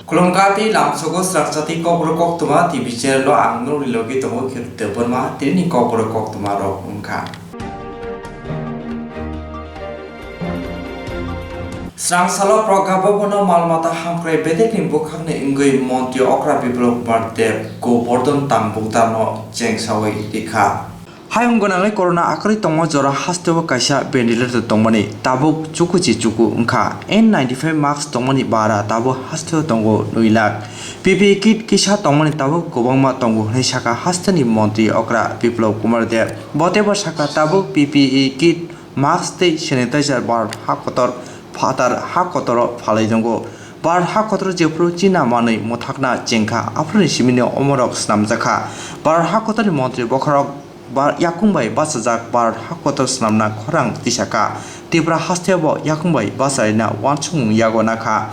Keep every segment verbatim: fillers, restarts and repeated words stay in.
Khulumkha tei lamsogo srangsa tei kokborok koktwma T V channel o ang nokni logi tongo Kheto Debbarma, tini ni kokborok koktwma rok wngkha. Srangsalo Pragya Bhavan o mal mata hamkrai bedekni bwkhakni wngwi montri okra Biplab Kumar Deb Gobardhan Tangbuktano chengsawi rikha. Hayung gwnangwi corona akwrwi tongma jora hasteo kaisa ventilator tongmani tabuk chukuchi chuku wngkha. N ninety-five mask tongmani bara tabuk hasteo tongo nui lakh. P P E kit kisa tongmani tabuk kwbangma tongo hwnwi sakha hasteni montri okra Biplab Kumar Deb. Bo teibo sakha tabuk P P E kit, mask tei sanitizer Bharat ha kotor phatar ha kotoro phalwi tongo. Bharat ha kotoro jephru china manwi mwthakna chengkha, aphuruni simino omorok snamjakha. Bharat ha kotorni montri bokhorok ba-, yakung bai bachajak Bharat ha kotor snamna khorang tisakha. Tripura hasteo bo yakung bai bacharina uansukmung yago nakha.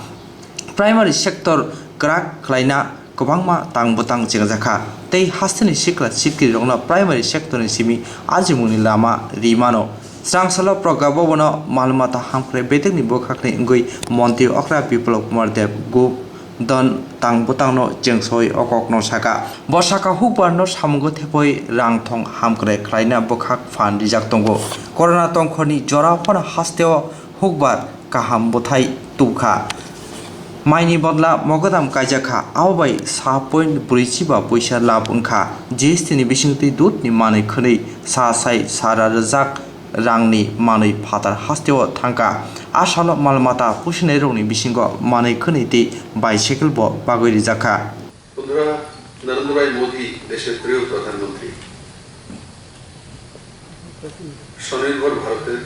Primary sector kwrak khlaina kwbangma tang bwtang chengjakha, tei hasteni sikla sikrirokno primary sectorni simi ajimungni lama ri mano. Srangsalo Pragya Bhavan o mal mata hamkrai bedekni bwkhakni wngwi montri okra Biplab Kumar Deb Gobardhan Tangbuktano chengsawi o kokno sakha. Bo sakha hukbarno samungo thepwi rang thong hamkrai khlaina bwkhak phan rijak tongo. Corona tongkhorni jora phano hasteo hukbar kaham bwthai tubukha. Maini bodla mogodam kaijakha, abo bai sa point brwichiba poisa lab wngkha. G S T ni bisingtwi dudni manwi khwnwi sa sai sara rwjak rangni manwi phatar hasteo thangkha. A salo mal mata pusinai rokni bisingo manwi khwnwi tei bicycle bo bagwi rijakha. বন্ধুরা, নরেন্দ্র ভাই মোদী দেশের প্রিয় প্রধানমন্ত্রী। স্বনির্ভর ভারতের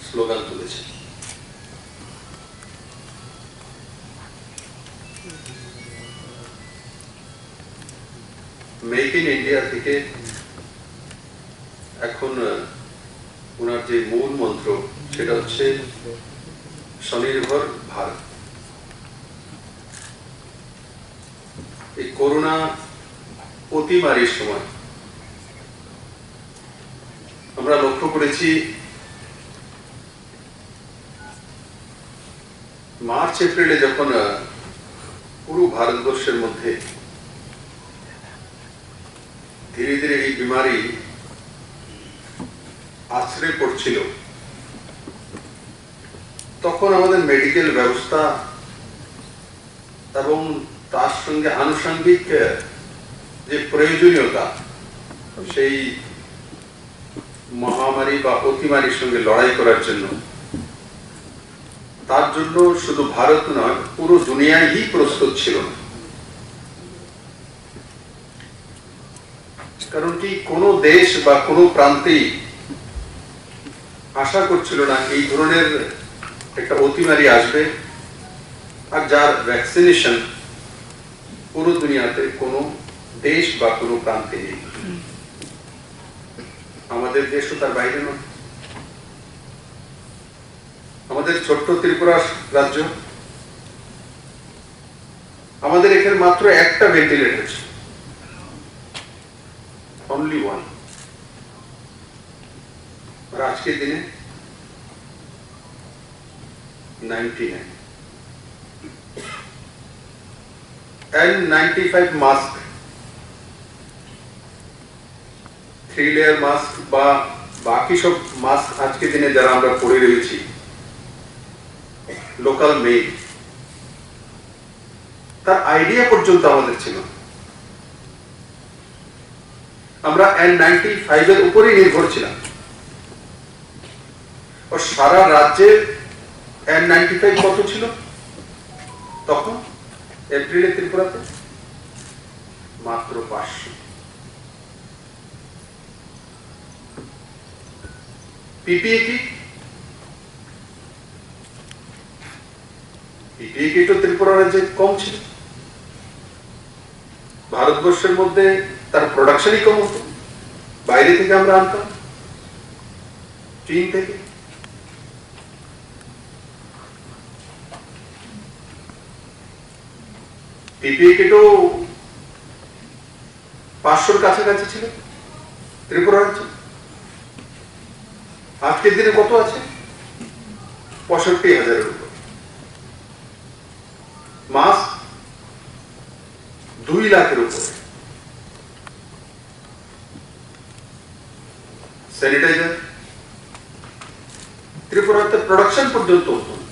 স্লোগান তুলেছে। Make in India থেকে এখন, আহ, ওনার যে মূল মন্ত্র, সেটা হচ্ছে স্বনির্ভর ভারত। এই করোনা অতিমারির সময় আমরা লক্ষ্য করেছি, মার্চ এপ্রিলে যখন, আহ, পুরো ভারতবর্ষের মধ্যে ধীরে ধীরে এই বিমারি আছড়ে পড়ছিল, তখন আমাদের মেডিকেল ব্যবস্থা এবং তার সঙ্গে আনুষঙ্গিক, আহ, যে প্রয়োজনীয়তা, সেই মহামারী বা অতিমারির সঙ্গে লড়াই করার জন্য, তার জন্য শুধু ভারত নয়, পুরো দুনিয়াই প্রস্তুত ছিল না। কারণ কি, কোনো দেশ বা কোনো প্রান্তেই আশা করছিল না এই ধরনের একটা অতিমারি আসবে, আর যার ভ্যাকসিনেশন পুরো দুনিয়াতে কোনো দেশ বা কোনো প্রান্তে নেই। আমাদের দেশও তার বাইরে নয়। আমাদের ছোট্ট ত্রিপুরা রাজ্য, আমাদের এখানে মাত্র একটা ভেন্টিলেটর ছিল, অনলি ওয়ান। আর আজকের দিনে ninety nine. N ninety five mask, three layer mask বা বাকি সব মাস্ক আজকের দিনে যারা আমরা পরে রয়েছি, লোকাল মেড, তার আইডিয়া পর্যন্ত আমাদের ছিল না। আমরা এন নাইনটি ফাইভ এর উপরেই নির্ভর ছিলাম। ও সারা রাজ্যে এন নাইনটি ফাইভ কত ছিল তখন, এপ্রিলে ত্রিপুরাতে? মাত্র পাঁচশো। পিপিই কিট, পিপিই কিটও ত্রিপুরা রাজ্যে কম ছিল। ভারতবর্ষের মধ্যে তার প্রোডাকশনই কম হতো, বাইরে থেকে আমরা আনতাম, চীন থেকে। পিপিই কিটও পাঁচশোর কাছাকাছি ছিল ত্রিপুরা রাজ্যে। আজকের দিনে কত আছে? পঁয়ষট্টি হাজারের উপরে, মাস্ক দুই লাখের উপরে, স্যানিটাইজার ত্রিপুরাতে প্রোডাকশন পর্যন্ত হতো না।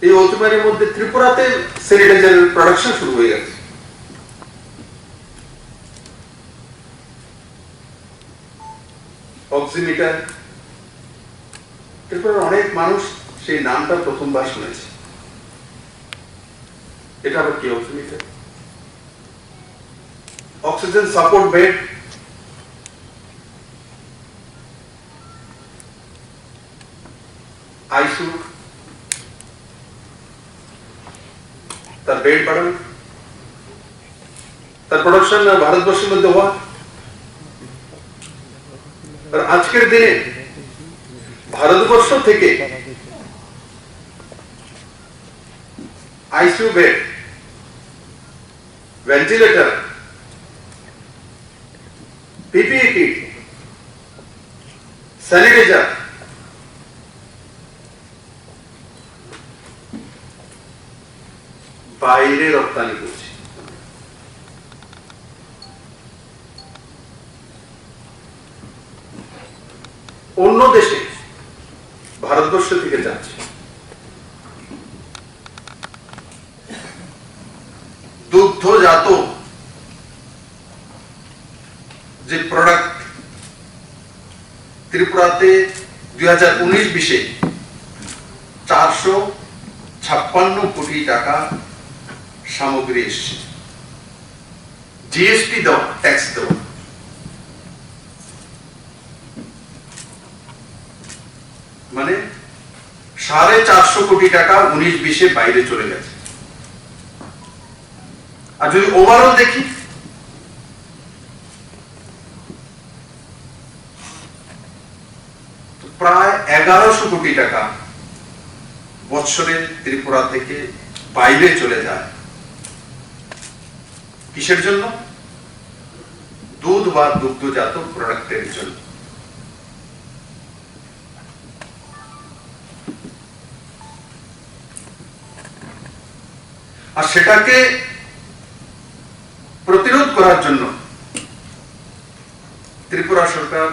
এই অতিমারির মধ্যে ত্রিপুরাতে স্যানিটাইজারের প্রোডাকশন শুরু হয়ে গেছে। অক্সিমিটার, ত্রিপুরার অনেক মানুষ সেই নামটা প্রথমবার শুনেছে। এটা আবার কি oximeter? Oxygen support bed, ICU, তার বেড বাড়ানো, তার প্রোডাকশন ভারতবর্ষের মধ্যে হওয়া। আর আজকের দিনে ভারতবর্ষ থেকে ICU bed, ventilator, PPE kit, sanitiser বাইরে রপ্তানি করছে, অন্য দেশে ভারতবর্ষ থেকে যাচ্ছে। দুগ্ধজাত যে প্রোডাক্ট, ত্রিপুরাতে দুই হাজার উনিশ বিশে চারশো ছাপ্পান্ন কোটি টাকা সামগ্রী এসছে, জিএসটি দেওয়া, ট্যাক্স দেওয়া, মানে সাড়ে চারশো কোটি টাকা উনিশ বিশে বাইরে চলে গেছে। আর যদি ওভারঅল দেখি, তো প্রায় এগারোশো কোটি টাকা বছরে ত্রিপুরা থেকে বাইরে চলে যায়। কিসের জন্য? দুধ বা দুগ্ধজাত প্রোডাক্টের জন্য। আর সেটাকে প্রতিরোধ করার জন্য ত্রিপুরা সরকার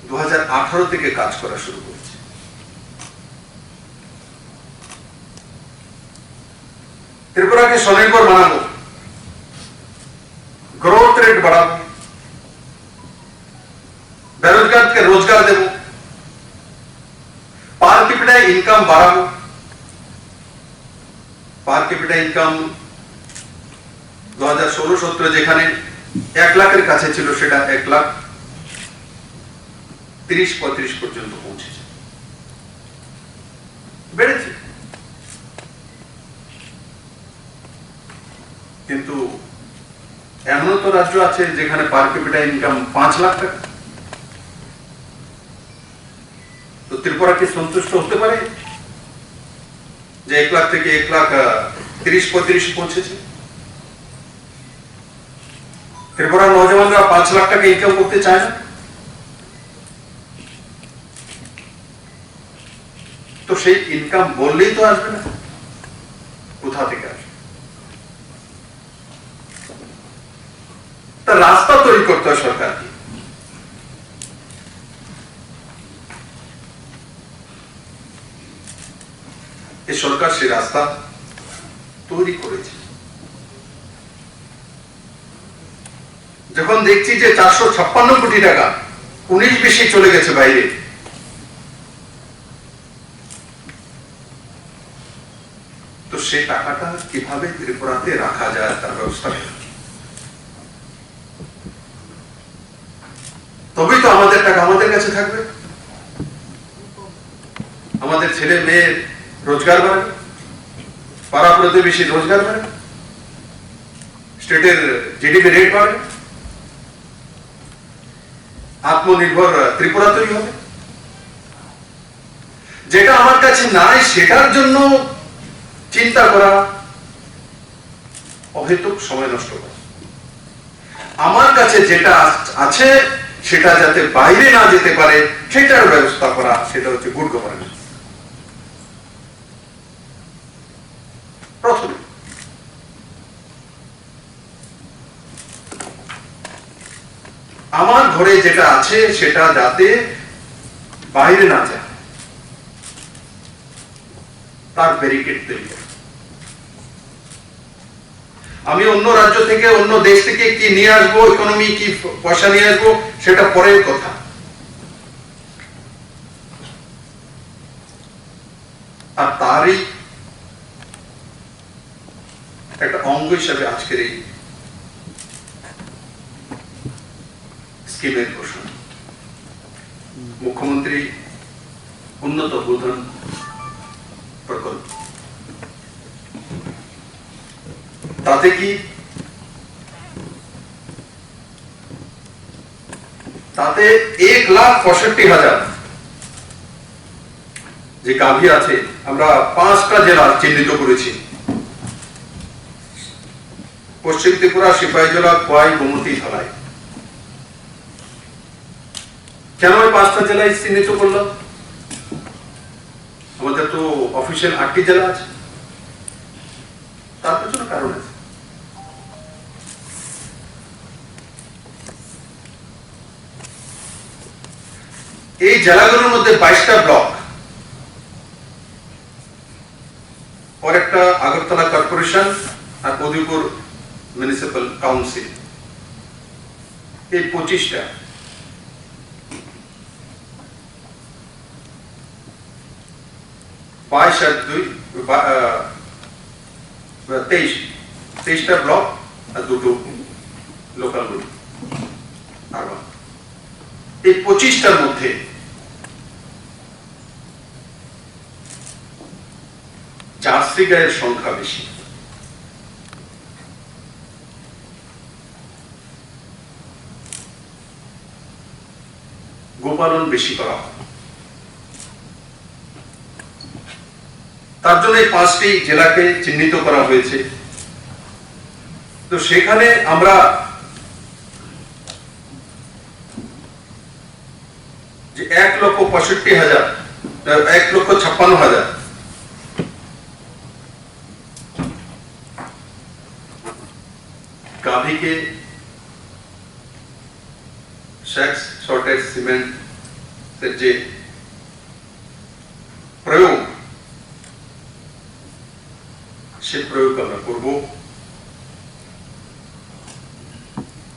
দু হাজার আঠারো থেকে কাজ করা শুরু করেছে। ত্রিপুরাকে স্বনির্ভর বানাবো, গ্রোথ রেট বাড়াবো, বেরোজগারকে রোজগার দেব, পার ক্যাপিটা ইনকাম বাড়াবো। পার ক্যাপিটা ইনকাম দু হাজার ষোলো সতেরো যেখানে এক লাখের কাছে ছিল, সেটা এক লাখ তিরিশ পঁয়ত্রিশ পর্যন্ত পৌঁছেছে, বেড়েছে। কিন্তু এমনও তো রাজ্য আছে যেখানে পার ক্যাপিটা ইনকাম পাঁচ লাখ টাকা। তো ত্রিপুরা কি সন্তুষ্ট হতে পারে যে এক লাখ থেকে এক লাখ, আহ, তিরিশ পঁয়ত্রিশ পৌঁছেছে? ত্রিপুরার নওজওয়ানরা পাঁচ লাখ টাকা ইনকাম করতে চায় না। তো সেই ইনকাম বললেই তো আসবে না, কোথা থেকে আসবে? তা রাস্তা তৈরি করতে হয় সরকারকে। এই সরকার সেই রাস্তা তৈরি করেছে। যখন দেখছি যে চারশো ছাপ্পান্ন কোটি টাকা উনিশ বিশে চলে গেছে বাইরে, তো সে টাকাটা কিভাবে ত্রিপুরাতে রাখা যায়, তার ব্যবস্থা করা। তবেই তো আমাদের টাকা আমাদের কাছে থাকবে, আমাদের ছেলে মেয়ের রোজগার বাড়বে, পাড়া প্রতিবেশীর রোজগার বাড়বে, স্টেটের জিডিপি রেট বাড়বে, আত্মনির্ভর ত্রিপুরা তৈরি হবে। যেটা আমার কাছে নাই, সেটার জন্য চিন্তা করা অহেতুক সময় নষ্ট করা। আমার কাছে যেটা আছ-, আছে, সেটা যাতে বাইরে না যেতে পারে, সেটার ব্যবস্থা করা, সেটা হচ্ছে গুড গভর্নেন্স। প্রথমে আমার ঘরে যেটা আছে সেটা যাতে বাইরে না যায়, তার ব্যারিকেড তৈরি করা। আমি অন্য রাজ্য থেকে, অন্য দেশ থেকে কি নিয়ে আসবো, ইকোনমি কি পয়সা নিয়ে আসবো, সেটা পরের কথা। আর তারই একটা অঙ্গ হিসাবে আজকের এই স্কিমের ঘোষণা, মুখ্যমন্ত্রী উন্নত ভূধন প্রকল্প। তাতে কি, তাতে এক লাখ পঁয়ষট্টি হাজার যে গাভী আছে, আমরা পাঁচটা জেলা চিহ্নিত করেছি: পশ্চিম ত্রিপুরা, সিপাহীজলা, খোয়াই, গোমতী, ধলাই। কেন এই পাঁচটা জেলায় চিহ্নিত করলাম? আমাদের তো অফিসিয়াল আটটি জেলা আছে, তার পেছনে কারণ আছে। এই জেলাগুলোর মধ্যে বাইশটা ব্লক, পরেরটা আগরতলা কর্পোরেশন আর উদয়পুর মিউনিসিপ্যাল কাউন্সিল, এই পঁচিশটা। বাইশ আর দুই, বা-, আহ, তেইশ, তেইশটা ব্লক আর দুটো লোকাল বডি, আরবান। এই পঁচিশটার মধ্যে জার্সি গাইয়ের সংখ্যা বেশি। গোপালন বেশি করা হয়। তার জন্য এই পাঁচটি জেলাকে চিহ্নিত করা হয়েছে। তো সেখানে আমরা যে এক লক্ষ পঁয়ষট্টি হাজার, এক লক্ষ ছাপ্পান্ন হাজার গাভীকে সেক্স সর্টেড সিমেন্টের যে প্রয়োগ, সে প্রয়োগ আমরা করব।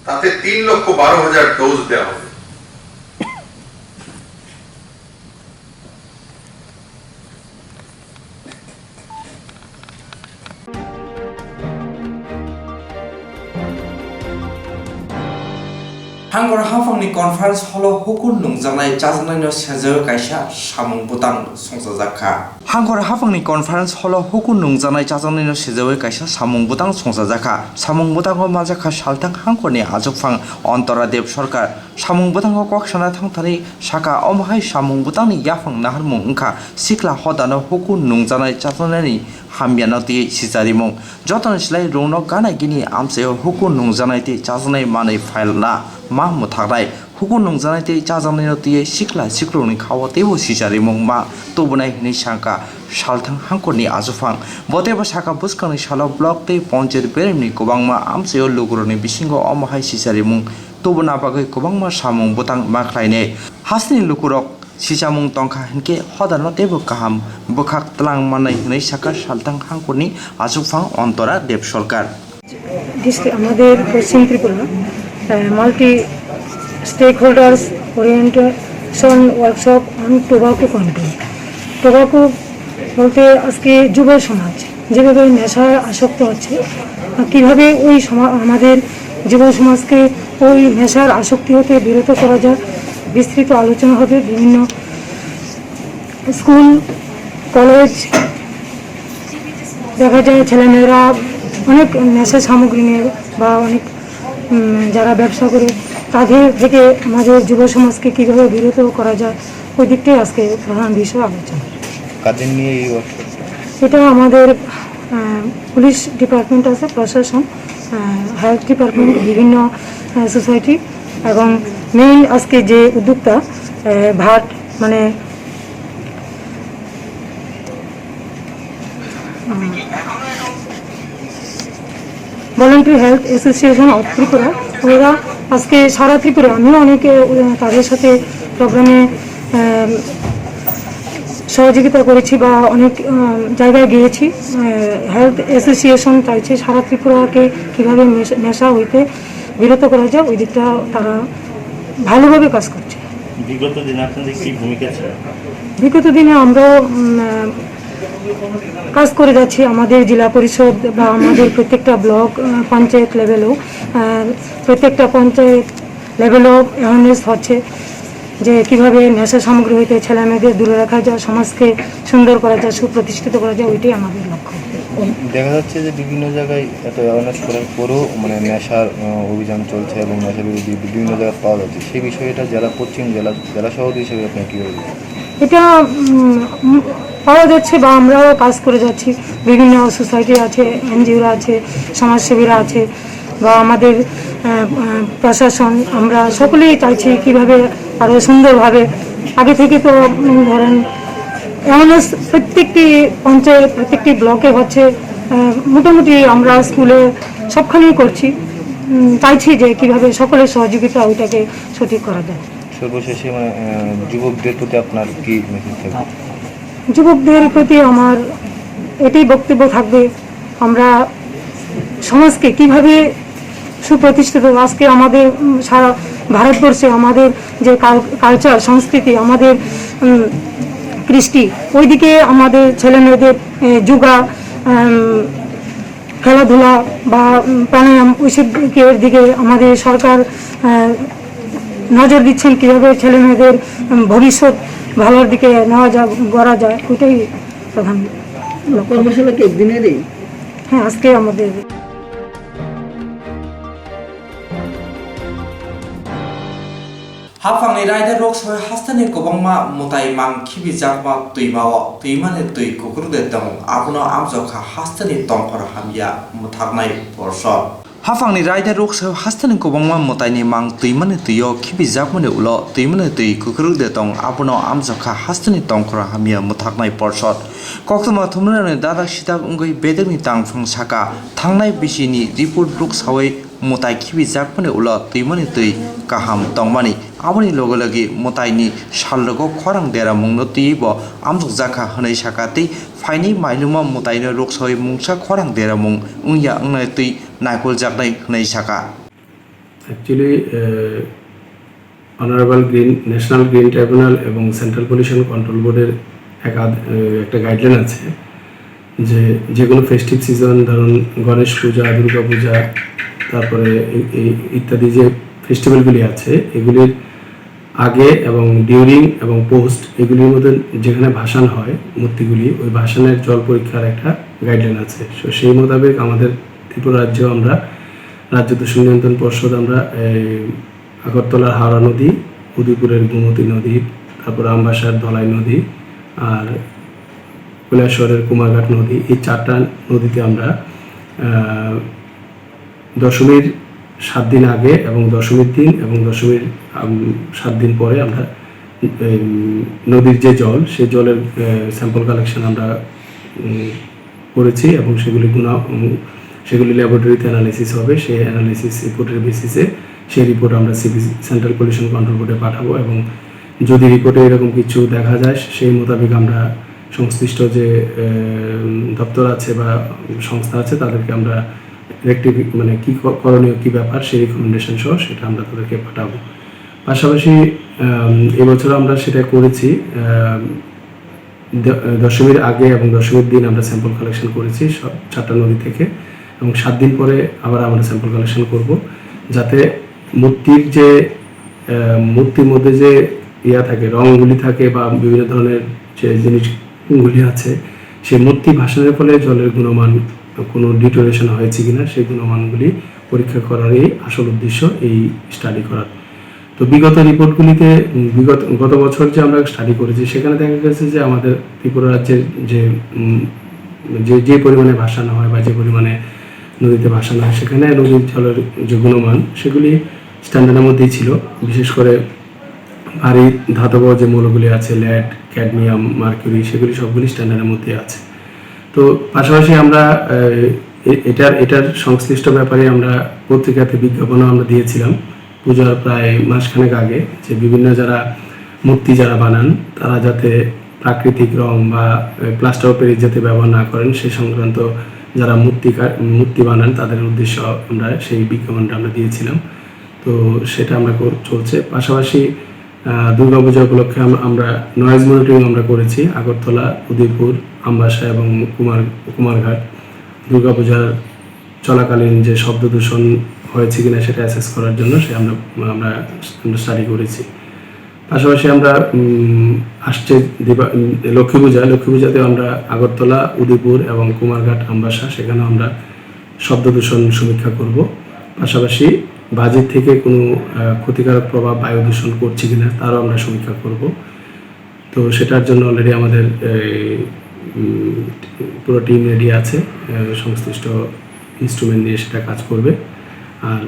তাতে তিন লক্ষ বারো হাজার ডোজ দেওয়া হবে। Hangkhor haphangni conference hall-o hukur nungjaknai chajaknaino sejagwi kaisa samung bwtang songchajak kha. Hangkhor haphangni conference hall-o hukur nungjaknai chajaknaino sejagwi kaisa samung bwtang songchajak kha. Samung bwtango manjak kha Salthang Hangkhorni achukphang Antora Dev Sarkar. Samung bwtango kok sana thangthani saka, omo hai samung bwtangni yaphang naharmung wngkha sikla hodano hukur nungjaknai chajaknaini hamyano tei sicharimung. Jotoni slai rungno gana gini amchaio hukur nungjaknai tei chajaknai manwi phailna ma mwthaknai. Hukur nungjaknai tei chajaknaino twiwi sikla siklokni khao teibo sicharimung ma tubunai hwnwi sakha Salthang Hangkhorni achukphang. Bo teibo saka bwskangni salo block tei ponchayat beremni kwbangma amchaio lukurokni bisingo omo hai sicharimung tubuna bagwi kwbangma samung bwtang ma khlainai. Hasteni lukurok sichamung tongkha hinkhe hodano teibo kaham bwkhak twlang mannai hwnwi sakha Salthang Hangkhorni achukphang Antora Dev Sarkar. District আমাদের Paschim Tripura multi stakeholders orientation workshop on tobacco control. Tobacco বলতে আজকে যুব সমাজ যেভাবে নেশায় আসক্ত হচ্ছে, আহ, কিভাবে ওই সমা-, আমাদের যুব সমাজকে ওই নেশার আসক্তি হতে বিরত করা যায়, বিস্তৃত আলোচনা হবে। বিভিন্ন স্কুল, কলেজ, দেখা যায় ছেলেমেয়েরা অনেক নেশা সামগ্রী নিয়ে বা অনেক, উম, যারা ব্যবসা করে, তাদের থেকে আমাদের যুব সমাজকে কীভাবে বিরত করা যায়, ওই দিকটাই আজকে প্রধান বিষয় আলোচনা। কাদের নিয়ে এই ওয়ার্কশপ? এটা আমাদের, আহ, পুলিশ ডিপার্টমেন্ট আছে, প্রশাসন, আহ, হেলথ ডিপার্টমেন্ট, বিভিন্ন, আহ, সোসাইটি এবং মেইন আজকে যে উদ্যোক্তা, এ, ভাট, মানে, um, voluntary health association of Tripura, ওরা আজকে সারা ত্রিপুরা, আমিও অনেকে, উম, তাদের সাথে প্রোগ্রামে, উম, সহযোগিতা করেছি বা অনেক, উম, জায়গায় গিয়েছি। উম, হেলথ অ্যাসোসিয়েশন চাইছে সারা ত্রিপুরাকে কীভাবে নেশা, নেশা হইতে বিরত করা যায়, ওই দিকটা তারা ভালোভাবে কাজ করছে। বিগত দিনে আপনাদের কি ভূমিকা ছিল? বিগত দিনে আমরা, উম, আহ, কাজ করে যাচ্ছি আমাদের জেলা পরিষদ বা আমাদের প্রত্যেকটা ব্লক, আহ, পঞ্চায়েত লেভেলেও, আহ, প্রত্যেকটা পঞ্চায়েত লেভেলেও অ্যাওয়ারনেস হচ্ছে যে কীভাবে নেশা সামগ্রী হইতে ছেলে মেয়েদের দূরে রাখা যায়, সমাজকে সুন্দর করা যায়, সুপ্রতিষ্ঠিত করা যায়, ওইটাই আমাদের লক্ষ্য। দেখা যাচ্ছে যে বিভিন্ন জায়গায় এত অ্যাওয়ারনেস করার পরেও মানে নেশার, আহ, অভিযান চলছে এবং নেশা বিরোধী বিভিন্ন জায়গায় পাওয়া যাচ্ছে। সেই বিষয়ে এটা জেলা পশ্চিম জেলা, জেলা সভাপতি হিসেবে আপনি কীভাবে দেখছেন? এটা, উম, উম, পাওয়া যাচ্ছে বা আমরাও কাজ করে যাচ্ছি। বিভিন্ন সোসাইটি আছে, এনজিওরা আছে, সমাজসেবীরা আছে বা আমাদের, আহ, আহ, প্রশাসন, আমরা সকলেই চাইছি কীভাবে আরও সুন্দরভাবে। আগে থেকে তো, উম, ধরেন, অ্যাওয়ারনেস প্রত্যেকটি পঞ্চায়েত, প্রত্যেকটি ব্লকে হচ্ছে, আহ, মোটামুটি আমরা স্কুলে সবখানেই করছি। উম, চাইছি যে কীভাবে সকলের সহযোগিতা ওইটাকে সঠিক করা যায়। সর্বশেষে মানে, আহ, যুবকদের প্রতি আপনার কি মেসেজ থাকবে? যুবকদের প্রতি আমার এটাই বক্তব্য থাকবে, আমরা সমাজকে কিভাবে সুপ্রতিষ্ঠিত, আজকে আমাদের, উম, সারা ভারতবর্ষে আমাদের যে কাল-, কালচার, সংস্কৃতি, আমাদের, উম, কৃষ্টি, ওইদিকে আমাদের ছেলে মেয়েদের, এ, যোগা, উম, খেলাধুলা বা, উম, প্রাণায়াম, ওইসব দিকের দিকে আমাদের সরকার, আহ, নজর দিচ্ছেন, কীভাবে ছেলে মেয়েদের, উম, ভবিষ্যৎ ভালোর দিকে নেওয়া যায়, গড়া যায়, ওইটাই প্রধান লক্ষ্য। কর্মশালা কি একদিনেরই? হ্যাঁ, আজকে আমাদের। Haphangni raida rok soi hasteni kwbangma mwtai mang khibijakma twimao, twimani twi kukruk de tong, abono amjokha hasteni tongkhor hamya mwthaknai porsor. Haphangni raida rok soi hasteni kwbangma mwtaini mang twimani twio khibijakmani ulo twimani twi kukruk de tong, abono amjokha hasteni tongkhor hamya mwthaknai porsor. Koktwma thumnani dadak sidak wngwi bedekni tangphang saka thangnai bisini report rok sawi mwtai khibijakmani ulo twimani twi kaham tongmani. Aboni loge loge mwtaini salrogo khorang deramungno twiwi bo amjokjakha hwnwi saka tei phaini mailumo mwtaino rwksawi mungsa khorang deramung wngya wngnai twi naikoljaknai hwnwi saka. Actually, uh, Honorable Green, National Green Tribunal এবং central pollution control বোর্ডের এক আদ-, এ, একটা গাইডলাইন আছে যে যে কোনো festive season, ধরুন গণেশ পূজা, দুর্গা পূজা, তারপরে এই, এই ইত্যাদি যে ফেস্টিভ্যালগুলি আছে, এগুলির আগে এবং ডিউরিং এবং পোস্ট এগুলির মধ্যে যেখানে ভাসান হয় মূর্তিগুলি, ওই ভাসানের জল পরীক্ষার একটা গাইডলাইন আছে। তো সেই মোতাবেক আমাদের ত্রিপুরা রাজ্যেও আমরা রাজ্য দূষণ নিয়ন্ত্রণ পর্ষদ আমরা এই আগরতলার হাওড়া নদী, উদয়পুরের গোমতী নদী, তারপর আমবাসার ধলাই নদী, আর কৈলাসহরের কুমারঘাট নদী, এই চারটা নদীতে আমরা, আহ, দশমীর সাত দিন আগে এবং দশমীর দিন এবং দশমীর, আম, সাত দিন পরে আমরা, উম, নদীর যে জল, সেই জলের, আহ, স্যাম্পল কালেকশন আমরা, উম, করেছি এবং সেগুলি গুণা-, উম, সেগুলি ল্যাবরেটরিতে অ্যানালাইসিস হবে। সেই অ্যানালাইসিস রিপোর্টের বেসিসে সেই রিপোর্ট আমরা সিবি, সেন্ট্রাল পলিউশন কন্ট্রোল বোর্ডে পাঠাবো এবং যদি রিপোর্টে এরকম কিছু দেখা যায়, সেই মোতাবেক আমরা সংশ্লিষ্ট যে, উম, দপ্তর আছে বা সংস্থা আছে, তাদেরকে আমরা রেকটিফি-, মানে, কি ক-, করণীয়, কি ব্যাপার, সেই রিকমেন্ডেশন সহ সেটা আমরা তাদেরকে পাঠাবো। পাশাপাশি, উম, এবছর আমরা সেটা করেছি, উম, দ-, দশমীর আগে এবং দশমীর দিন আমরা স্যাম্পল কালেকশন করেছি সব চারটা নদী থেকে, এবং সাত দিন পরে আবার আমরা স্যাম্পল কালেকশন করব, যাতে মূর্তির যে, আহ, মূর্তির মধ্যে যে ইয়া থাকে, রঙগুলি থাকে বা বিভিন্ন ধরনের যে জিনিসগুলি আছে, সেই মূর্তি ভাসানের ফলে জলের গুণমান কোনো ডিটোরিয়েশন হয়েছে কিনা, সেই গুণমানগুলি পরীক্ষা করারই আসল উদ্দেশ্য এই স্টাডি করার। তো বিগত রিপোর্টগুলিতে, উম, বিগত, গত বছর যে আমরা স্টাডি করেছি, সেখানে দেখা গেছে যে আমাদের ত্রিপুরা রাজ্যের যে, উম, যে, যে পরিমাণে ভাসানো হয় বা যে পরিমাণে নদীতে ভাসানো হয়, সেখানে নদীর জলের যে গুণমান, সেগুলি স্ট্যান্ডার্ডের মধ্যেই ছিল। বিশেষ করে ভারী ধাতব যে মৌলগুলি আছে, লেড, ক্যাডমিয়াম, মার্কিউরি, সেগুলি সবগুলি স্ট্যান্ডার্ডের মধ্যে আছে। তো পাশাপাশি আমরা আহ, এ- এটার এটার সংশ্লিষ্ট ব্যাপারে আমরা পত্রিকাতে বিজ্ঞাপনও আমরা দিয়েছিলাম পূজার প্রায় মাসখানেক আগে, যে বিভিন্ন যারা মূর্তি যারা বানান, তারা যাতে প্রাকৃতিক রং বা প্লাস্টার অফ প্যারিস যাতে ব্যবহার না করেন, সে সংক্রান্ত যারা মূর্তিকার মূর্তি বানান, তাদের উদ্দেশ্য আমরা সেই বিজ্ঞাপনটা আমরা দিয়েছিলাম। তো সেটা আমরা কর- চলছে। পাশাপাশি আহ, দুর্গাপূজা উপলক্ষে আম- আমরা নয়েজ মনিটরিং আমরা করেছি আগরতলা, উদয়পুর, আমবাসা এবং কুমার কুমারঘাট। দুর্গাপূজার চলাকালীন যে শব্দ দূষণ হয়েছে কিনা সেটা অ্যাসেস করার জন্য সে আমরা আমরা আমরা স্টাডি করেছি। পাশাপাশি আমরা উম, আসছে দিবা উম, লক্ষ্মী পূজা। লক্ষ্মী পূজাতে আমরা আগরতলা, উদয়পুর এবং কুমারঘাট, আমবাসা, সেখানেও আমরা শব্দ দূষণ সমীক্ষা করব। পাশাপাশি বাজি থেকে কোনো আহ, ক্ষতিকারক প্রভাব বায়ু দূষণ করছে কিনা তারও আমরা সমীক্ষা করব। তো সেটার জন্য অলরেডি আমাদের এই, উম, পুরো টিম রেডি আছে, আহ, সংশ্লিষ্ট ইনস্ট্রুমেন্ট নিয়ে সেটা কাজ করবে। আর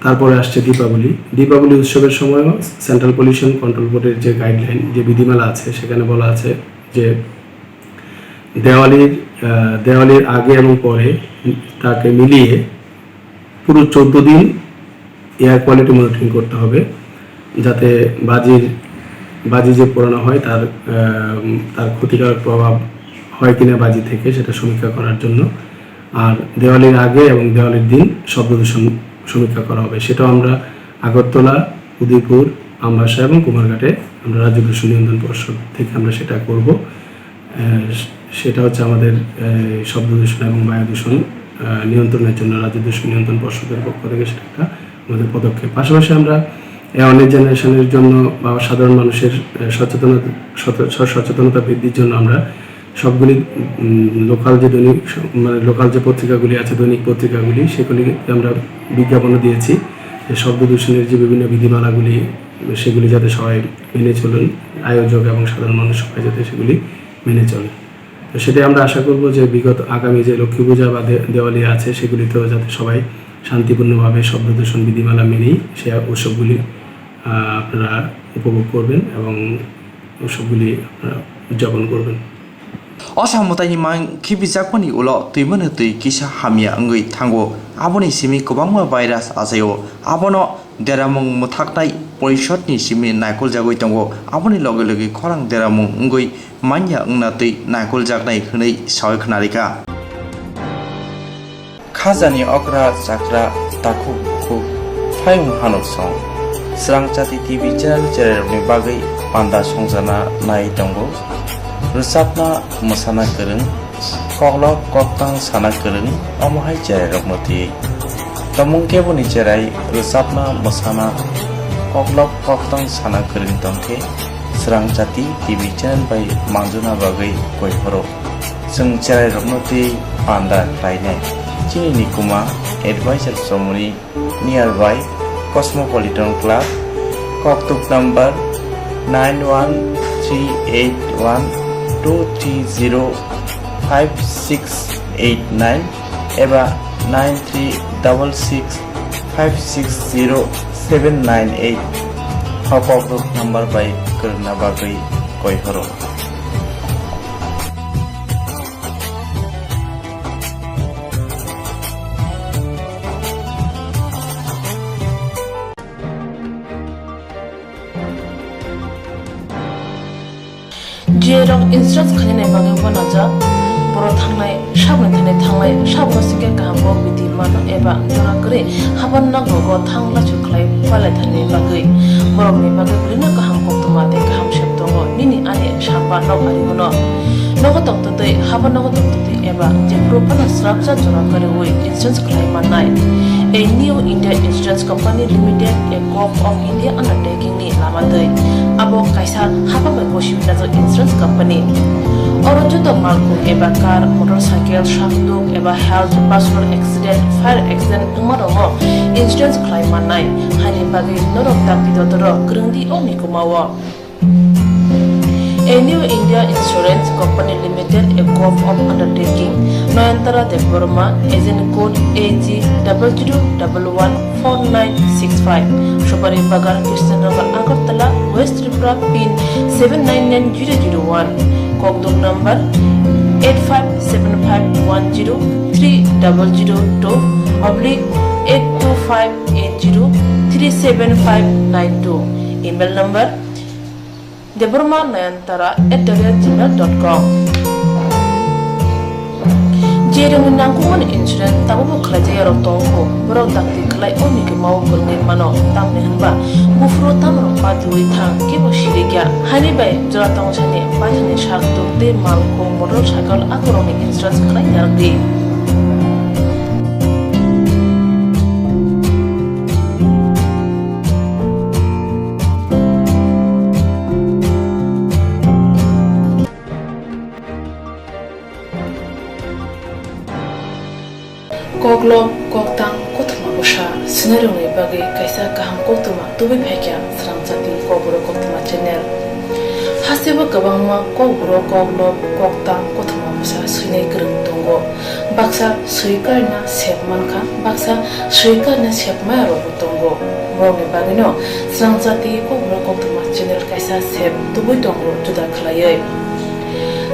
তারপরে আসছে দীপাবলি। দীপাবলি উৎসবের সময়ও সেন্ট্রাল পলিউশন কন্ট্রোল বোর্ডের যে গাইডলাইন, যে বিধিমালা আছে, সেখানে বলা আছে যে দেওয়ালির আহ, দেওয়ালির আগে এবং পরে তাকে মিলিয়ে পুরো চোদ্দ দিন এয়ার কোয়ালিটি মনিটরিং করতে হবে, যাতে বাজির বাজি যে পোড়ানো হয় তার আহ, তার ক্ষতিকারক প্রভাব হয় কিনা বাজি থেকে সেটা সমীক্ষা করার জন্য। আর দেওয়ালির আগে এবং দেওয়ালির দিন শব্দ দূষণ সমীক্ষা করা হবে, সেটাও আমরা আগরতলা, উদয়পুর, আমবাসা এবং কুমারঘাটে আমরা রাজ্য দূষণ নিয়ন্ত্রণ পর্ষদ থেকে আমরা সেটা করব। আহ, সেটা হচ্ছে আমাদের আহ, শব্দ দূষণ এবং বায়ু দূষণ আহ, নিয়ন্ত্রণের জন্য রাজ্য দূষণ নিয়ন্ত্রণ পর্ষদের পক্ষ থেকে সেটা একটা আমাদের পদক্ষেপ। পাশাপাশি আমরা অ্যাওয়ারনেস জেনারেশনের জন্য বা সাধারণ মানুষের আহ, সচেতনতা সচেতনতা বৃদ্ধির জন্য আমরা সবগুলি লোকাল যে দৈনিক মানে লোকাল যে পত্রিকাগুলি আছে, দৈনিক পত্রিকাগুলি, সেগুলিতে আমরা বিজ্ঞাপনও দিয়েছি যে শব্দ দূষণের যে বিভিন্ন বিধিমালাগুলি, সেগুলি যাতে সবাই মেনে চলুন, আয়োজক এবং সাধারণ মানুষ সবাই যাতে সেগুলি মেনে চলে। তো সেটাই আমরা আশা করব যে বিগত আগামী যে লক্ষ্মী পূজা বা দে- দেওয়ালি আছে, সেগুলিতেও যাতে সবাই শান্তিপূর্ণভাবে শব্দ দূষণ বিধিমালা মেনেই সে উৎসবগুলি আহ, আপনারা উপভোগ করবেন এবং উৎসবগুলি আপনারা উদযাপন করবেন। O samung taini mang khibijakmani ulo twimano twi kisa hamya wngwi thango. Aboni simi kwbangma virus achaio. Abono deramung mwthaknai porishodni simi naikoljagwi tongo. Aboni loge loge khorang deramung wngwi manya wngna twi naikoljaknai hwnwi sawi khwnarikha. Khajani okra chakra takhuk bukhuk phaiyung hanuk song. Srangchati T V channel cherairokni bagwi panda songjana nai tongo. Rwchapna mwsana kwrwng, koklop koktang sana kwrwng, omo hai cherairokno twi. Tomung keboni cherai rwchapna mwsana koklop koktang sana kwrwng tongkhe Srangchati T V channel bai manjuna bagwi koi phoro. Chwng cherairokno twi panda khlainai. Chini nikuma advisor chomoni nearby Cosmopolitan Club, koktuk number nine one three eight one two three zero five six eight nine eba nine three double six five six zero seven nine eight. O koktuk number bai kwrwngna bagwi koi horo. Jerok insurance khainai bagwi uanajak, borok thangnai sabni thani thanglai, sabno singkhe kaham kok bidi mano eba jora kwrwi haban nok rogo thang lachu khlai palai thani bagwi. Borokni bagwi bwrwino kaham koktwma tei kaham sep tongo, nini ani samba nok ari uno. Nogo tongtwtwi, haban nogo tongtwtwi eba jephuru phano swrapsa jora kwrwi insurance khlai mannai. A New India Insurance Company Limited, a Corp of India undertaking ni lama twi. Abo kaisa hapang bai gosi wngjak insurance company. Oro joto malkhung eba car, motorcycle, sakduk eba health, personal accident, fire accident wngma rokno insurance khlai mannai. Haini bagwi norok dakti dotoro kwrwng di o mikuma o. A New India Insurance Company Limited, a corp of undertaking. Nayantara Debbarma, agent code A G double zero double one four nine six five. Supari Bagan, Krishnanagar, Agartala, West Tripura, pin seven nine nine zero zero one. Kokduk number eight five seven five one zero three double zero two oblique eight two five eight zero three seven five nine two. Email number Debbarma Nayantara at the rate gmail dot com. Jerokni nangkukmani insurance tabukbo khlaijak yarok tongo, borok dakti khlai o mikhe mao kwrwngwi mano, tamni hwnba buphuru tamrok patiwi thang, kebo sirikya. Haini bai jora tongthani paithakni sak tuk tei malkhung, motorcycle akorokni insurance khlai narwkdi. Koklob, koktang, kothoma bwsa swinairokni bagwi kaisa kaham koktwma tubui phaikha Srangchati Kokborok Koktwma channel. Hasteo kwbangma kokborok, koklob, koktang, kothoma bwsa swinai kwrwng tongo. Baksa swi karna sep mankha, baksa swi karna sep maya rokbo tongo. Borokni bagwino Srangchati Kokborok Koktwma channel kaisa sep tubui tongo juda khlaiwi.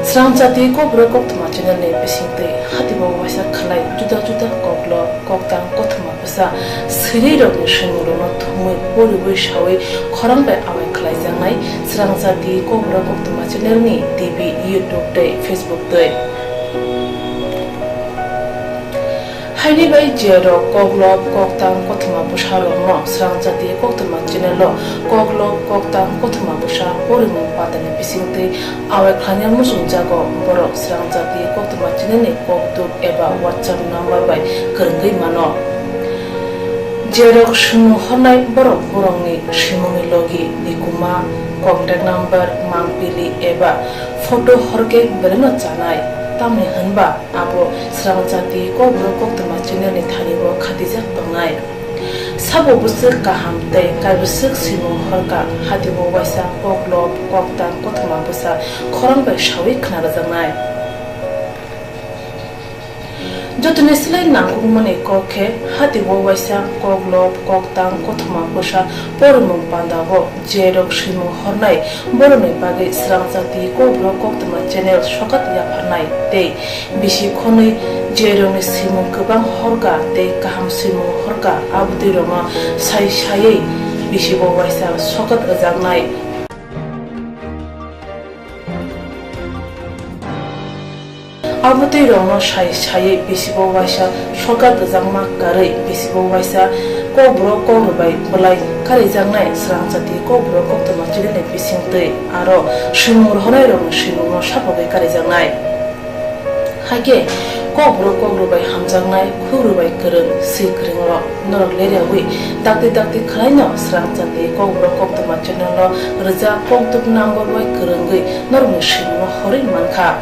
Srangchati Kokborok Koktwma channel ni bisingtwi hatibo waisa khlai juda juda koklob, koktang, kothoma bwsa swinairokni swimungrokno thumwi poriwi sawi khorang bai awai khlaijaknai Srangchati Kokborok Koktwma channel ni T V, YouTube tei Facebook twi. Haini bai jerok koklob, koktang, kothoma bwsarokno Srangchati Koktwma channel o koklob, koktang, kothoma bwsa porimung pandani bisingtwi awai khlaina muchungjago, borok Srangchati Koktwma channel ni kokduk eba WhatsApp number bai kwrwngwi mano. Jerok swimung hornai borok borokni swimungni logi, nikuma, contact number, mangpili eba photo horkhe belaino chanai, tamni hwnba abo Srangchati Kokborok Koktwma channel ni thani o khatijak tongnai. Sabo bwswk kaham tei kaibwswk swimung horkha, hatibo waisa koklob, koktang, kothoma bwsa khorang bai sawi khna rwjaknai. Jotoni slai nangkukmani kok khe hatibo waisa koklob, koktang, kothoma bwsa porimung pandao jerok swimung hornai borokni bagwi Srangchati Kokborok Koktwma channel sokat yapharnai tei bisi khonwi jerokni swimung kwbang horkha tei kaham swimung horkha, abotwirokno sai saiwi bisibo waisa sokat rwjaknai. Abotwirokno sai saiwi bisibo waisa sokat rwjakma karwi bisibo waisa kokborok kokrobai bwlai karijaknai Srangchati Kokborok Koktwma channel ni bisingtwi aro swimung rohornairokni swimungno sapogwi karijaknai. Hakhe kokborok kokrobai hamjaknai, khukrobai kwrwng, swi kwrwngrok norok leriawi dakti dakti khwlaino Srangchati Kokborok Koktwma channel o rwjak kokduk number bai kwrwngwi norokni swimungno horwi mankha.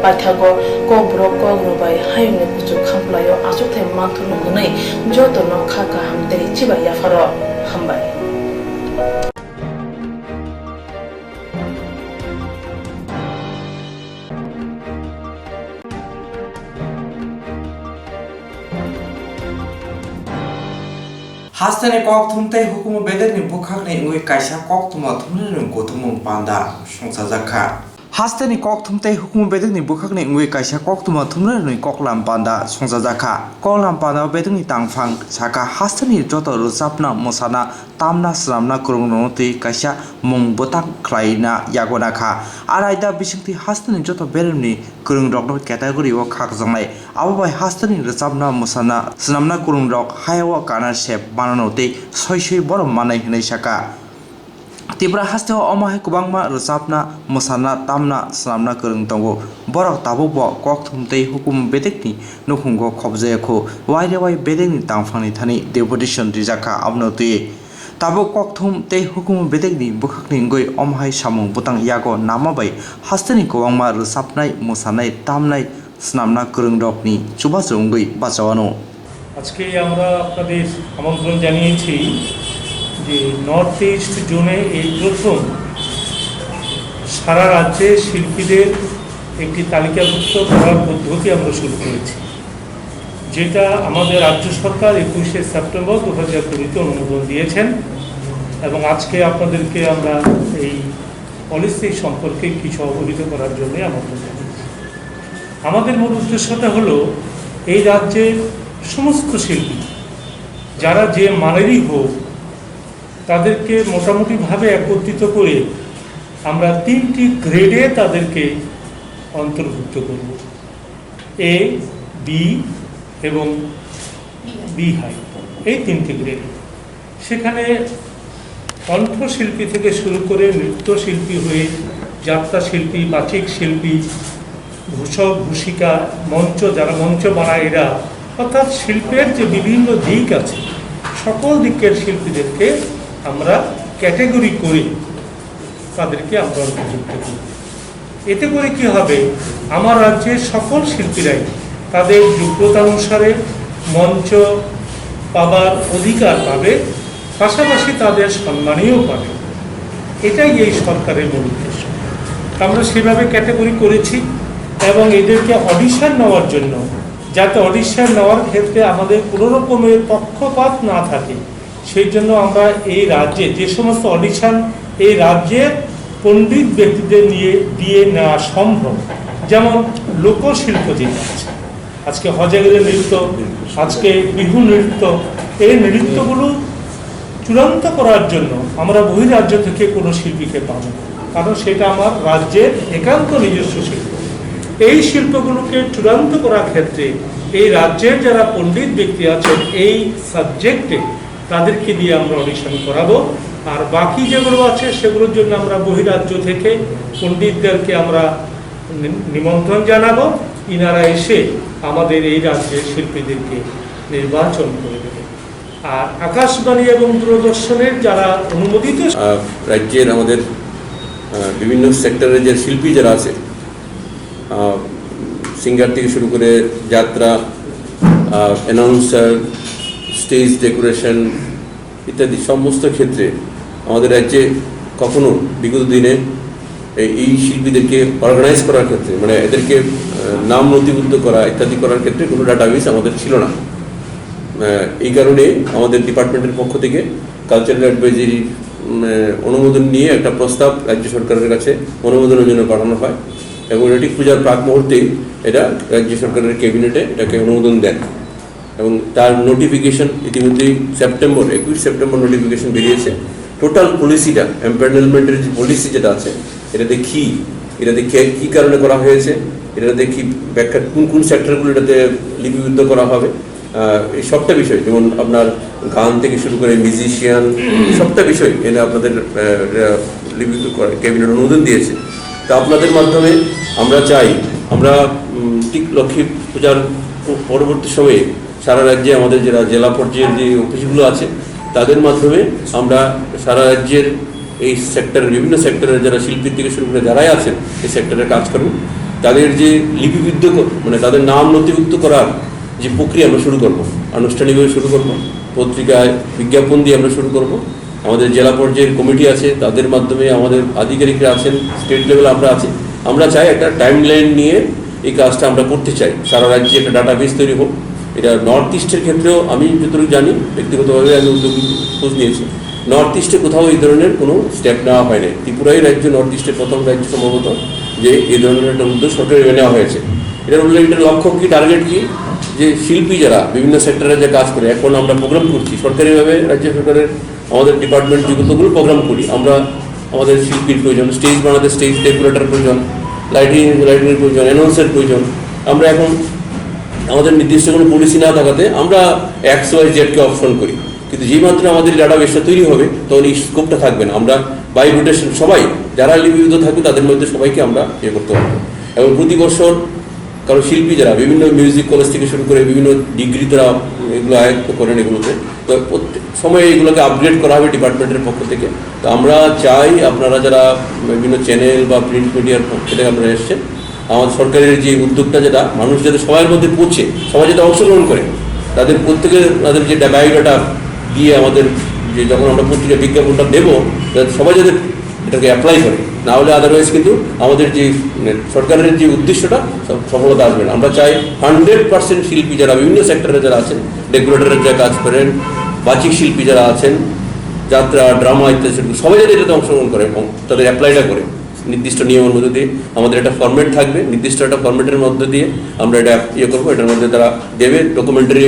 Paithago kokborok kokrobai hayungni kuchuk khamplaio achukthai manthokno hwnwi jotono kha kaham tei chibai yapharo. Hambai. Hasteni kokthum tei hukumu bedekni bwkhakni wngwi kaisa koktwma thumnairokni kuthumung panda songchajakha. Hasteni kokthum tei hukumu bedekni bwkhakni wngwi kaisa koktwma thumnairokni koklam panda songchajakha. Koklam pandao bedekni tangphang sakha hasteni joto rwchapna, mwsana, tamna, swnamna kwrwngrokno twi kaisa mung bwtang khlaina yagona kha. Araida bisingtwi hasteni joto beremni kwrwngrokno category o khakjaknai. Abo bai hasteni rwchapna, mwsana, swnamna kwrwngrok hayao kana sep manano tei soi soi borom mannai hwnwi sakha. Tripura hasteo omo hai kwbangma rwchapna, mwsana, tamna, swnamna kwrwng tongo. Borok tabukbo kokthum tei hukumu bedekni nukhungo khobjaya kho. Waire wai bedekni tangphangni thani deputation rijak kha abono twiwi. Tabuk kokthum tei hukumu bedekni bwkhakni wngwi omo hai samung bwtang yago nama bai hasteni kwbangma rwchapnai, mwsanai, tamnai, swnamna kwrwngrokni chubachu wngwi bachao ano. আজকে আমরা আপনাদের আমন্ত্রণ জানিয়েছি যে north east জোনে এই প্রথম সারা রাজ্যে শিল্পীদের একটি তালিকাভুক্ত করার পদ্ধতি আমরা শুরু করেছি, যেটা আমাদের রাজ্য সরকার একুশে সেপ্টেম্বর দু হাজার কুড়িতে অনুমোদন দিয়েছেন। এবং আজকে আপনাদেরকে আমরা এই পলিসি সম্পর্কে কিছু অবহিত করার জন্য আমন্ত্রণ জানাচ্ছি। আমাদের মূল উদ্দেশ্যটা হলো এই রাজ্যের সমস্ত শিল্পী, যারা যে মানেরই হোক, তাদেরকে মোটামুটিভাবে একত্রিত করে আমরা তিনটি গ্রেডে তাদেরকে অন্তর্ভুক্ত করব। এ, বি এবং বি হাই, এই তিনটি গ্রেড। সেখানে কণ্ঠশিল্পী থেকে শুরু করে নৃত্যশিল্পী হয়ে যাত্রা শিল্পী, বাচিক শিল্পী, ঘোষক, ঘোষিকা, মঞ্চ, যারা মঞ্চ বানায় এরা, অর্থাৎ শিল্পের যে বিভিন্ন দিক আছে, সকল দিকের শিল্পীদেরকে আমরা ক্যাটাগরি করে তাদেরকে আমরা অন্তর্ভুক্ত করি। এতে করে কি হবে? আমার রাজ্যের সকল শিল্পীরাই তাদের যোগ্যতা অনুসারে মঞ্চ পাবার অধিকার পাবে, পাশাপাশি তাদের সম্মানীয় পাবে। এটাই এই সরকারের মূল উদ্দেশ্য। আমরা সেভাবে ক্যাটাগরি করেছি এবং এদেরকে অডিশন নেওয়ার জন্য, যাতে অডিশন নেওয়ার ক্ষেত্রে আমাদের কোনো রকমের পক্ষপাত না থাকে, সেই জন্য আমরা এই রাজ্যে যে সমস্ত অডিশন এই রাজ্যের পণ্ডিত ব্যক্তিদের নিয়ে দিয়ে নেওয়া সম্ভব, যেমন লোকশিল্প যেটা আছে, আজকে হজাগিরি নৃত্য, আজকে বিহু নৃত্য, এই নৃত্যগুলো চূড়ান্ত করার জন্য আমরা বহিরাজ্য থেকে কোনো শিল্পীকে পাবো না, কারণ সেটা আমার রাজ্যের একান্ত নিজস্ব শিল্প। এই শিল্পগুলোকে চূড়ান্ত করার ক্ষেত্রে এই রাজ্যের যারা পণ্ডিত ব্যক্তি আছেন এই সাবজেক্টে, তাদেরকে দিয়ে আমরা অডিশন করাবো। আর বাকি যেগুলো আছে সেগুলোর জন্য আমরা বহিরাজ্য থেকে পণ্ডিতদেরকে আমরা নি-, নিমন্ত্রণ জানাবো। ইনারা এসে আমাদের এই রাজ্যের শিল্পীদেরকে নির্বাচন করে দেবে। আর আকাশবাণী এবং দূরদর্শনের যারা অনুমোদিত আহ, রাজ্যের আমাদের, আহ, বিভিন্ন সেক্টরের যে শিল্পী যারা আছে, আহ, সিঙ্গার থেকে শুরু করে যাত্রা, আহ, অ্যানাউন্সার, স্টেজ ডেকোরেশন ইত্যাদি সমস্ত ক্ষেত্রে আমাদের রাজ্যে কখনো বিগত দিনে এই, এই শিল্পীদেরকে অর্গানাইজ করার ক্ষেত্রে, মানে এদেরকে, আহ, নাম নথিভুক্ত করা ইত্যাদি করার ক্ষেত্রে কোনো ডাটাবেস আমাদের ছিল না। আহ, এই কারণে আমাদের ডিপার্টমেন্টের পক্ষ থেকে কালচারাল অ্যাডভাইজারির, উম, আহ, অনুমোদন নিয়ে একটা প্রস্তাব রাজ্য সরকারের কাছে অনুমোদনের জন্য পাঠানো হয় এবং এটি পূজার প্রাক মুহূর্তেই এটা রাজ্য সরকারের ক্যাবিনেটে এটাকে অনুমোদন দেন এবং তার নোটিফিকেশন ইতিমধ্যেই সেপ্টেম্বর, একুশ সেপ্টেম্বর নোটিফিকেশন বেরিয়েছে। টোটাল পলিসিটা, এমপ্যানেলমেন্টের যে পলিসি যেটা আছে, এটাতে কি, এটাতে কে, কি কারণে করা হয়েছে, এটাতে কি ব্যাখ্যা, কোন কোন সেক্টরগুলো এটাতে লিপিবদ্ধ করা হবে, আহ, এই সবটা বিষয়, যেমন আপনার গান থেকে শুরু করে মিউজিশিয়ান, সবটা বিষয় এনে আপনাদের, আহ, আহ, লিপিবদ্ধ করে ক্যাবিনেট অনুমোদন দিয়েছে। তা আপনাদের মাধ্যমে আমরা চাই, আমরা, উম, ঠিক লক্ষ্মী পূজার প-, পরবর্তী সময়ে সারা রাজ্যে আমাদের যারা জেলা পর্যায়ের যে অফিসগুলো আছে, তাদের মাধ্যমে আমরা সারা রাজ্যের এই সেক্টরের, বিভিন্ন সেক্টরের যারা শিল্পীর থেকে শুরু করে যারাই আছেন এই সেক্টরে কাজ করেন, তাদের যে লিপিবদ্ধ ক-, মানে তাদের নাম নথিভুক্ত করার যে প্রক্রিয়া আমরা শুরু করব, আনুষ্ঠানিকভাবে শুরু করব, পত্রিকায় বিজ্ঞাপন দিয়ে আমরা শুরু করব। আমাদের জেলা পর্যায়ের কমিটি আছে, তাদের মাধ্যমে আমাদের আধিকারিকরা আছেন, স্টেট লেভেল আমরা আছি। আমরা চাই একটা টাইমলাইন নিয়ে এই কাজটা আমরা করতে চাই। সারা রাজ্যে একটা ডাটাবেস তৈরি হোক। এটা নর্থ ইস্টের ক্ষেত্রেও আমি যতটুকু জানি, ব্যক্তিগতভাবে আমি উদ্যোগ খোঁজ নিয়েছি, নর্থ ইস্টে কোথাও এই ধরনের কোনো স্টেপ নেওয়া হয়নি। ত্রিপুরাই রাজ্য নর্থ ইস্টের প্রথম রাজ্য সম্ভবত যে এই ধরনের একটা উদ্যোগ সরকারিভাবে নেওয়া হয়েছে। এটার উল্লেখ, এটার লক্ষ্য কি, টার্গেট কি? যে শিল্পী যারা বিভিন্ন সেক্টরে যে কাজ করে, এখন আমরা প্রোগ্রাম করছি সরকারিভাবে, রাজ্য সরকারের, আমাদের ডিপার্টমেন্ট যতগুলো প্রোগ্রাম করি আমরা, আমাদের শিল্পীর প্রয়োজন, স্টেজ বানাতে স্টেজ ডেকোরেটর প্রয়োজন, লাইটিং, লাইটিংয়ের প্রয়োজন, অ্যানাউন্সের প্রয়োজন। আমরা এখন আমাদের নির্দিষ্ট কোনো পলিসি না থাকাতে আমরা এক্স ওয়াই জেডকে অপশন করি, কিন্তু যেই মাত্র আমাদের ডাটাবেসটা তৈরি হবে তখন এই স্কোপটা থাকবে না। আমরা বাই রোটেশন সবাই যারা লিপিবদ্ধ থাকবে তাদের মধ্যে সবাইকে আমরা ইয়ে করতে পারবো। এবং প্রতি বছর কারণ শিল্পী যারা বিভিন্ন মিউজিক কলেজ থেকে শুরু করে বিভিন্ন ডিগ্রি তারা এগুলো আয়ত্ত করেন এগুলোতে, তো প্রত্যেক সময় এগুলোকে আপগ্রেড করা হবে ডিপার্টমেন্টের পক্ষ থেকে। তো আমরা চাই আপনারা যারা বিভিন্ন চ্যানেল বা প্রিন্ট মিডিয়ার পক্ষ থেকে আপনারা এসছেন, আমার সরকারের যে উদ্যোগটা যেটা মানুষ যাতে সবার মধ্যে পৌঁছে, সবাই যাতে অংশগ্রহণ করে, তাদের প্রত্যেকের তাদের যে বায়োডাটা দিয়ে আমাদের যে যখন আমরা পত্রিকা বিজ্ঞাপনটা দেবো, যাতে সবাই যাতে এটাকে অ্যাপ্লাই করে। না হলে আদারওয়াইজ কিন্তু আমাদের যে, মানে, সরকারের যে উদ্দেশ্যটা, স-, সফলতা আসবে না। আমরা চাই হান্ড্রেড পার্সেন্ট শিল্পী যারা বিভিন্ন সেক্টরে যারা আছেন, ডেকোরেটরের যে কাজ করেন, বাচিক শিল্পী যারা আছেন, যাত্রা, ড্রামা ইত্যাদি শিল্পী, সবাই যাতে এটাতে অংশগ্রহণ করে এবং তাদের অ্যাপ্লাইটা করে। নির্দিষ্ট নিয়মের মধ্যে দিয়ে আমাদের একটা ফরম্যাট থাকবে, নির্দিষ্ট একটা ফরম্যাটের মধ্যে দিয়ে আমরা এটা ইয়ে করবো। এটার মধ্যে তারা দেবে, ডকুমেন্টারি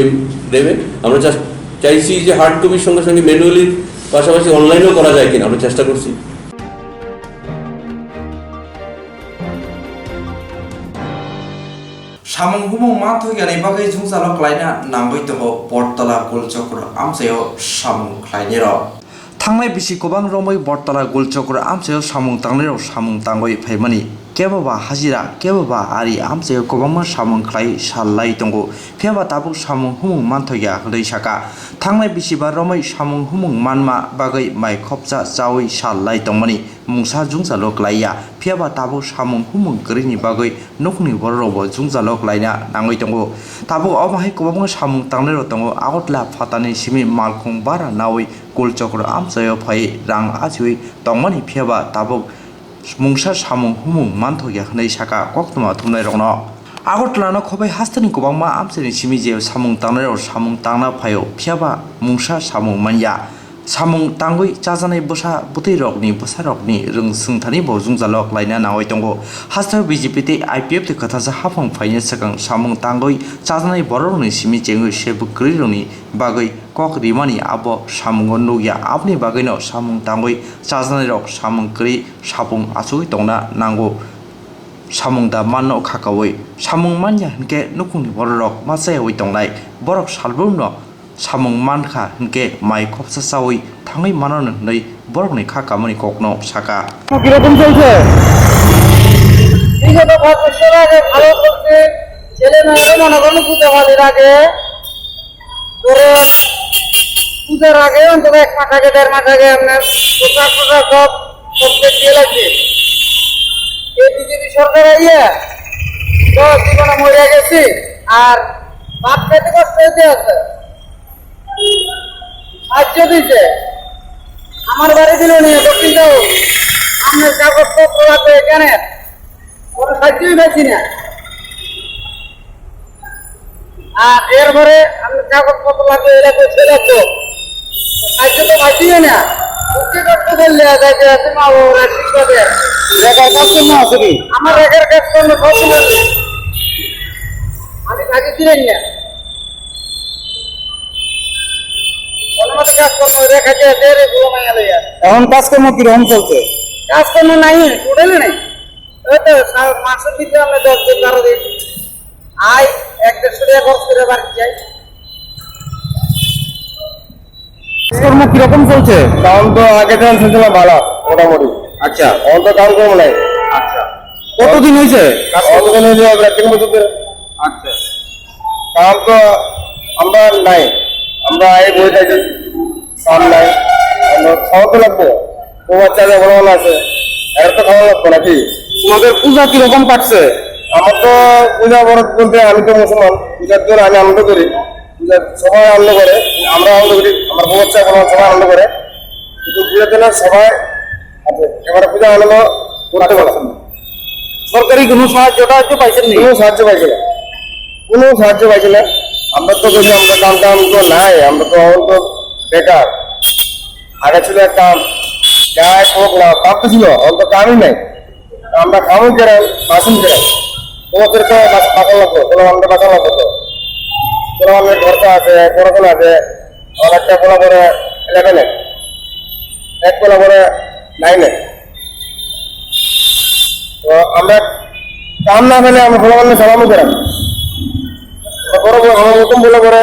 দেবে। আমরা চাস-, চাইছি যে হার্ড কপির সঙ্গে সঙ্গে ম্যানুয়ালি পাশাপাশি অনলাইনেও করা যায় কিনা, আমরা চেষ্টা করছি। Samung humung manthok yani bagwi jwngjalo klaina nangwi tongo Bortola Golchokro amchaio samung khlainirok. Thangnai bisi kwbang romwi Bortola Golchokro amchaio samung tangnairok samung tangwi phaimani. Kebo ba hajira, kebo ba ari amchaio kwbangma samung khlai sal lai tongo. Phiya ba tabuk samung humung manthokya hwnwi saka. Thangnai bisi ba romwi samung humung manma bagwi mai khopsa chawi sal lai tongmani mungsa jwngjalo klaiya. Phiya ba tabuk samung humung kwrwini bagwi nukhungni bororokbo jwngjalo klaina nangwi tongo. Tabuk omo hai kwbangma samung tangnairok tongo. Agartala phatani simi malkhung bara nawi Golchokro amchaio phai rang achiwi tongmani, phiya ba tabuk mungsa samung humung manthokya hwnwi saka koktwma thumnairokno. Agartalano khobai hasteni kwbangma amchaini simi je samung tangnairok samung tangna phaio, phiya ba mungsa samung manya. Samung tangwi chajaknai bwsa bwtwirokni bwsarokni rwng swngthani bo jwngjalo klaina nangwi tongo. Hasteo B J P tei I P F tei kwthangsa haphang phaina swkang samung tangwi chajaknai bororokni simi chengwi se bwkrwirokni bagwi kok rimani abo samungo nukya. Aboni bagwino samung tangwi chajaknairok samung kwrwi sapung achugwi tongna nango. Samung da manno kha kaui. Samung manya hinkhe nukhungni bororok ma chayaui tongnai. Borok salbrumno samung mankha hinkhe mai khopsa chaui thangwi mano hwnwi borokni kha kamani kokno saka. কিরকম চলছে? বিগত পাঁচ বছর আগে ভালো চলছে, ছেলে মেয়েরা মনে করেন পূজা ভালো লাগে। ধরো, পূজার আগে অন্তত এক মাস আগে, দেড় মাস আগে আপনার পোশাক টোশাক সব, সব চেক দিয়ে লাগছে। এই বিজেপি সরকার আইয়া তো জীবনে মরে গেছি, আর ভাত খাইতে কষ্ট হইতে আছে। সাহায্য দিছে, আমার বাড়ি দিল নিয়ে দক্ষিণ দাও, আপনার কাগজপত্র লাগবে এখানে, কোনো সাহায্যই পাচ্ছি না। আর এরপরে আমি কাগজপত্র লাগবে, এটা করছে, এটা তো সাহায্য তো পাচ্ছি না। বুঝতে কষ্ট করলে যাইতে আছে মা বাবারা শিক্ষা দেয়। বেকার কাজ তো না আছে কি? আমার বেকার কাজ করলে সব সময় আমি থাকি ছিলেন না। কোনো মতে কাজ করবো, দেখা যায় যে রে বুড়ো মাইয়া লইয়া। এখন কাজকর্ম কিরকম চলছে? কাজকর্ম নাই, টোটালি নাই। ওই তো সা-, মাসের ভিতরে আমরা দশ দিন, বারো দিন আয়, এক দেড়শো টাকা খরচ করে বাড়ি যাই। কাজকর্ম কিরকম চলছে? কাম তো আগে যেমন চলছিল ভালো, মোটামুটি। আচ্ছা। এখন তো কাম কম নাই। আচ্ছা। কতদিন হয়েছে? কতদিন হয়েছে? প্রায় তিন বছর ধরে। আচ্ছা। কাম তো আমরা নাই, আমরা এই বই থাকি কাম নাই, আমরা খাওয়া তো লাগবো। তোমার চাচা বড় ভালো আছে, এরা তো খাওয়া লাগবো নাকি? তোমাদের পূজা কিরকম কাটছে? আমার তো পূজা বড় বলতে আমি তো মুসলমান, পূজার জন্য আমি আনন্দ করি, পূজার সবাই আনন্দ করে, আমরা আনন্দ করি, আমার বউ বাচ্চা বড় সবাই আনন্দ করে, কিন্তু পূজার জন্য সবাই আছে, এবারে পূজা আনন্দ করতে পারছে না। সরকারি কোনো সাহায্য টাহায্য পাইছেন নি? কোনো সাহায্য পাইছে না, কোনো সাহায্য পাইছে না। আমরা তো বলছি, আমরা কাম টাম তো নাই, আমরা তো এখন তো বেকার। আগে ছিল এক কাম, যাই হোক না, কাম তো ছিল, এখন তো কামই নাই। আমরা খামো কেরাম, বাসন কেরাম। তোমাদের তো বাস-, বাসন লাগবো, কোনো আমাদের বাসন লাগবো তো। কোনো আমাদের খরচা আছে, পড়াশোনা আছে, আমার একটা পোলা পড়ে ইলেভেনে, এক পোলা পড়ে নাইনে। তো আমরা কাম না পেলে আমরা পোলাপানরে চালানো কেরাম? তো বড় বড় আমার মতন পোলা পড়ে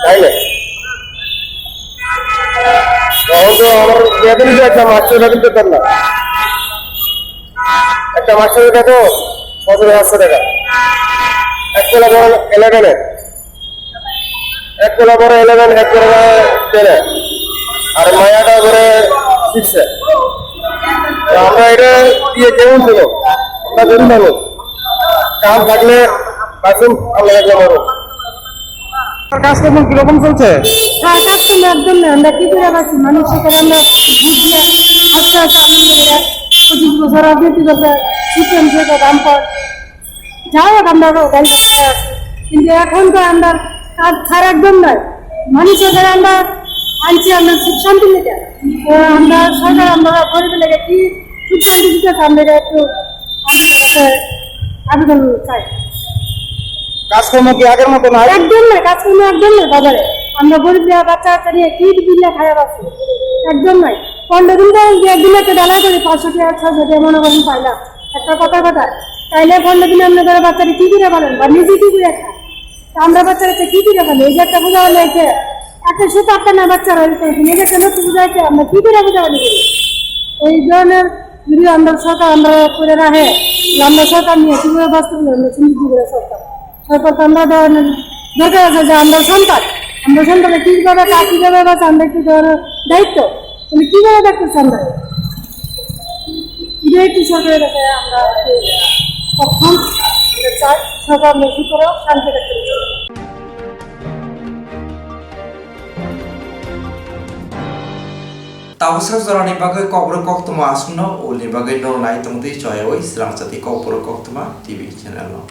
নাইনে। তখন তো আমার বেতন তো একটা মাসের বেতন পেতাম না। একটা মাসের বেতন পনেরো হাজার টাকা। এক পোলা পড়ে ইলেভেনে, এক পোলা পড়ে ইলেভেন, এক পোলা টেনে, আর মায়াটা পড়ে সিক্সে। তো আমরা এটা দিয়ে কেমন ছিল? আমরা গরিব মানুষ, কাম থাকলে বাঁচুন, আমরা থাকলে মরুন। আর কাজকর্ম কিরকম চলছে? হ্যাঁ, কাজকর্ম একদম নেই। আমরা কি করে বাঁচি? মানুষ সেখানে আমরা বুঝলে আস্তে আস্তে আনন্দ করে। পঁচিশ বছর রাজনীতি করছে, সিপিএম থেকে বাম পর, যাই হোক, আমরা ওটাই করতে আছি। কিন্তু এখন তো আমরা কাজ ছাড়া একদম নয়, মানুষের দ্বারা আমরা আনছি আমরা সুখ শান্তি নিতে। তো আমরা সরকার, আমরা গরিব লেগে কি সুখ শান্তি দিতে চান, আমরা একটু আপনার কাছে আবেদন চাই। কাজকর্ম কি আগের মতো নাই? একদম নাই, কাজকর্ম একদম নাই বাজারে। আমরা গরিব বাচ্চা কাচ্চা নিয়ে কি বিনা খাওয়া আছে, একদম নাই। পনেরো দিন তো একদিন একটা ডালা করি, পাঁচশো টাকা, ছশো টাকা মনে করেন পাইলাম, একটা কথা কথা। তাইলে পনেরো দিন আপনাদের বাচ্চারা কি করে পালেন বা নিজে কি করে খান? তা আমরা বাচ্চারা কি করে পালেন? এই যে একটা বোঝা হলো যে একটা সুতা একটা না বাচ্চারা হইতে হইতে নিজে কেন তো বোঝা হচ্ছে, আমরা কি করে বোঝা হলো? এই ধরনের যদি আমরা সরকার আমরা করে রাখে, আমরা সরকার নিয়ে কিভাবে বাঁচতে পারবো? আমরা সুন্দর করে সরকার, সরকার তো আমরা দেওয়ার দরকার আছে যে আমরা সন্তান, আমরা সন্তানকে কিভাবে তা কিভাবে বাঁচা, আমরা একটু দেওয়ার দায়িত্ব, তুমি কিভাবে দেখতেছ আমরা? এটাই কি সরকারের কাছে আমরা একটু কখন চাই, সরকার মজবুত করে শান্তি রাখতে চাই। Tabuk sak jorani bagwi kokborok koktwma aswkno ulni bagwi norok nai tongdi, joyawi swrangchati kokborok koktwma T V channel no.